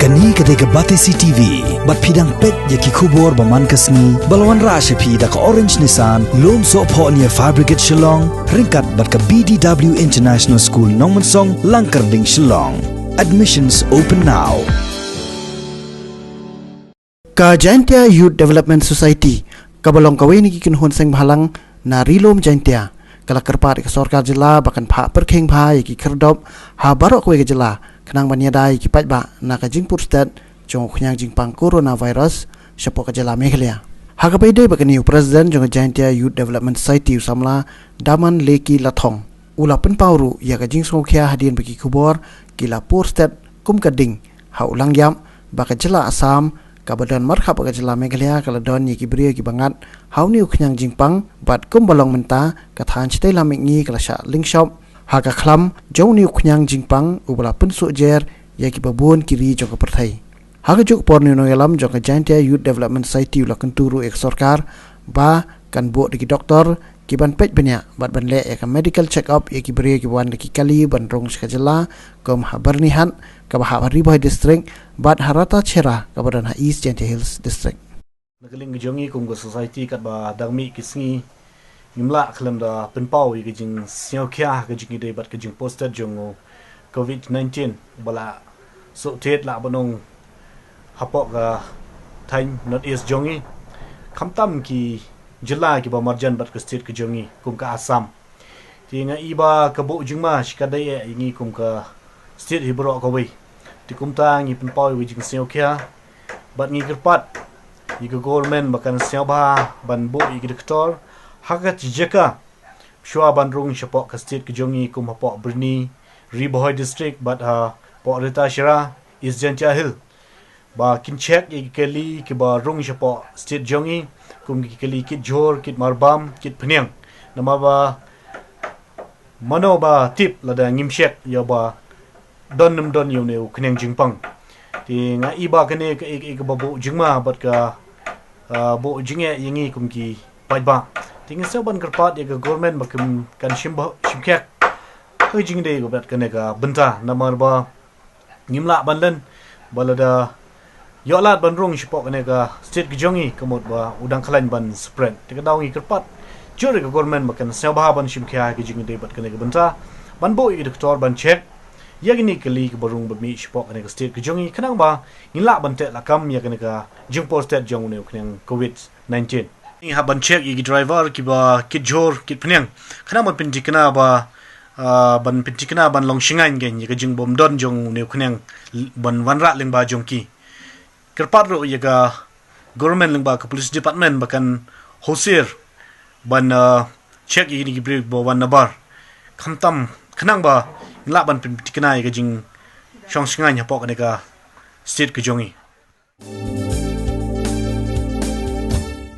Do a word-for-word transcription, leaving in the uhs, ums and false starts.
Kane ka dei ka Batesi T V, bad phi dang peit ïa ki khubor ba man ka sngi, ba la wanrah sha phi da ka Orange Nissan, Lumsohphoh near Fire Brigade Shillong, ryngkat bad ka B D W International School Nongmensong, Langkyrding, Shillong. Admissions open now. Ka Jaintia Youth Development Society, kaba long kawei na ki kynhun seng bhalang na Ri Lum Jaintia, ka la kyrpad ïa ka sorkar jylla ba kan phah pyrkhing bha ïa ki khyrdop ha baroh kawei ka jylla, khnang ban ïada ïa ki paidbah na ka jingpur stet jong u khñiang jingpang coronavirus shapoh ka jylla Meghalaya. Ha kaba ïadei bad kane, u President jong ka Jaintia Youth Development Society, u samla Daman Leki Lathong, u la pynpaw ruh ïa ka jingsngewkhia hadien ba ki khubor ki la pur stet kum ka ding ha u langïap ba ka jylla Assam, kaba don markhap bad ka jylla Meghalaya, ka la don ïa ki briew kiba ngat ha une u khñiang jingpang, bad kumba long mynta, ka thaiñ shatei lam mihngi ka la shah lyngshop ha ka khlam jong une u khñiang jingpang, uba la pynsuh jer ïa kiba bun ki ri jong ka pyrthei. Ha kajuh ka por, une u nongïalam jong ka Jaintia Youth Development Society u la kyntu ruh ïa ka sorkar ba kan buh da ki doktor ki ban peit bniah bad ban leh ïa ka medical check up ïa ki briew kiba wan da ki kali ban rung sha ka jylla, kum ha Byrnihat, kaba hap ha Ri Bhoi District, bad ha Ratacherra, kaba don ha East Jaintia Hills District. Na ka liang ka jong ngi kum ka society, katba dang mih ki sngi, ngim lah khlem da pynpaw ïa ka jingsngewkhia ha ka jingïadei bad ka jingpur stet jong u covid nineteen, ba la shu thied lah ban ong hapoh ka thaiñ North East jong ngi, khamtam ki jylla kiba marjan bad ka state ka jong ngi kum ka Assam. Te nga i ba ka buh jingma shikatdei eh ïa ngi kum ka state hi baroh kawei. Te kumta ngi pynpaw ïa ka jingsngewkhia bad ngi kyrpad ïa ka government ba kan sngewbha ban buh ïa ki doktor ha ka jaka shuwa ban rung shapoh ka state ka jong ngi, kum hapoh Byrni, Ri Bhoi District, bad hapoh Ratacherra, East Jaintia Hills, ba kin check ïa ki kali kiba rung shapoh state jong ngi, kum ki kali kit jhur, kit marbam, kit phniang. Namar ba mano ba tip lada ngim check ïa ba don ne ym don ïa une u khñiang jingpang. Te nga i ba kane ka, ka, kaba buh jingma bad ka, ah, buh jingeh ïa ngi kum ki paidbah. Te ngi sngew ban kyrpad ïa ka government ba kin, kan shim ba, shim khia ha ka jingïadei bad kane ka bynta, namar ba ngim lah ban len ba lada ïoh lad ban rung shapoh kane ka state ka jong ngi, ka mut ba u dang khlaiñ ban spread. Te ka daw ngi kyrpad jur ïa ka government ba kan sngewbha ban shim khia ha ka jingïadei bad kane ka bynta, ban buh ïa ki doktor ban check ïa kine ki kali kiba rung ba mih shapoh kane ka state ka jong ngi, khnang ba ngin lah ban teh lakam ïa kane ka jingpur stet jong une u khñiang covid nineteen. Ngi hap ban check ïa ki driver kiba kit jhur, kit phniang, khnang ban pynthikna ba, ah, ban pynthikna ban long shngaiñ kein ïa ka jingbymdon jong une u khñiang ban wanrah lyngba jong ki. Kyrpad ruh ïa ka government lyngba ka police department ba kan husiar ban, ah, check ïa kine ki briew ba wan nabar, khamtam, khnang ba ngin lah ban pynthikna ïa ka jingshong shngaiñ hapoh kane ka state ka jong ngi.